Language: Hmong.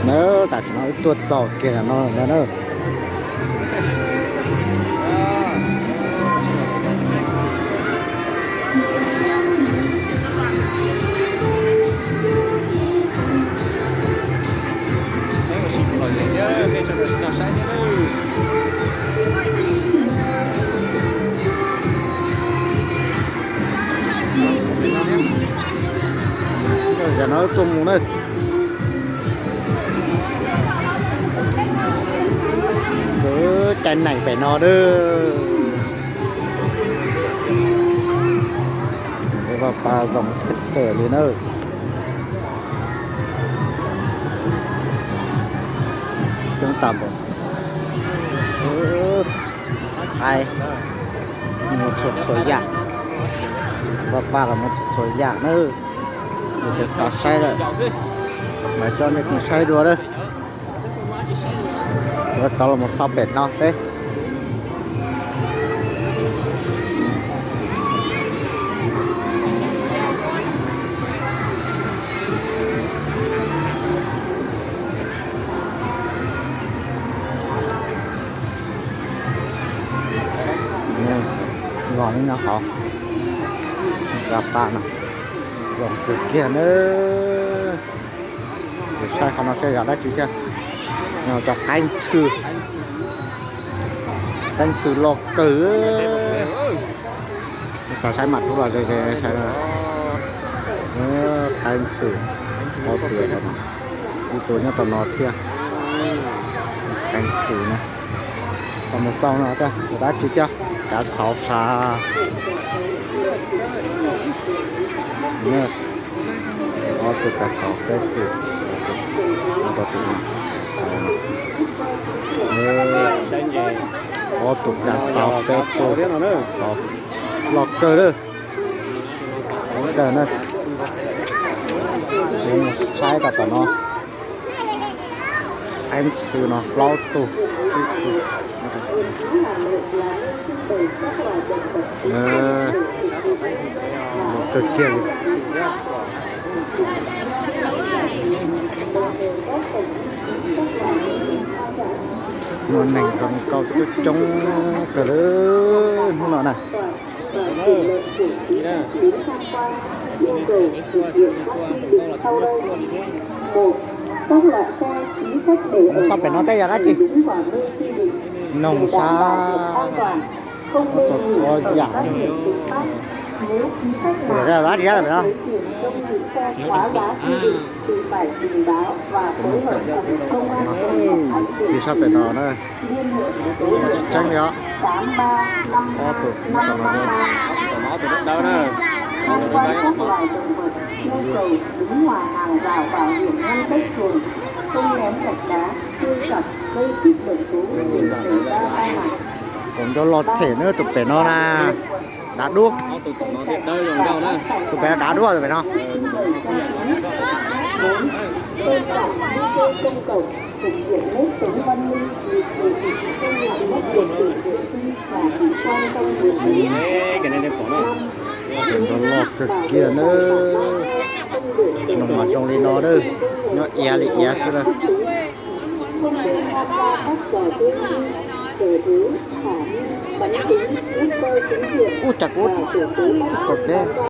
Tam sim no wb tuaj txog kiag no ntag na. Yog no tuaj mus na. Cai nees pem no na. Vaj paj zoo thiab them li na. Coob tas npaum. Ai, muaj txhua txhua yam. Vaj paj los muaj txhua txhua yam na. Yog tias xav saib lawm, mas coj nej mus saib dua na. Yuav rov los mus xauj pem no peb. Los li no hov, vaj paj no zoo kawg kiag na. Saib qhov no saib yog dab tsi thiab. Cov qaib ntxhw, qaib ntxhw loj kawg. Xav saib mam rub los ze ze saib. Qaib ntxhw, ob tug, ib tug nyob tom no thiab. Qaib ntxhw na. Los mus xauj no thiab, yog dab tsi thiab, kav xauv sav. Ob tug kav xauv, peb tug, ob tug kav xauv, peb tug xauv. Loj kawg lawm. Loj kawg na. Saib tom tom no. Qaib ntxhw no plaub tug, tsib tug. Loj kawg kiag li. Muaj neeg zoo nkauj coob coob kawg li hnub no na. Mus xauj pem no tej yog dab tsi? Noog sab, txhua txhua yam. Yog dab tsi pem no? Tsis sab pem no na. Tsis tseeb li os. Ob tug, ob tug dawb na. Tus nraug loj them na, tus pem no na. Dav duab. Tus pem no dav duab, tus pem no. Tus nraug loj kawg kiag na. Noog mas zoo li no na, nyob iav li iav xwb na. Ub, cas kuv pom kev.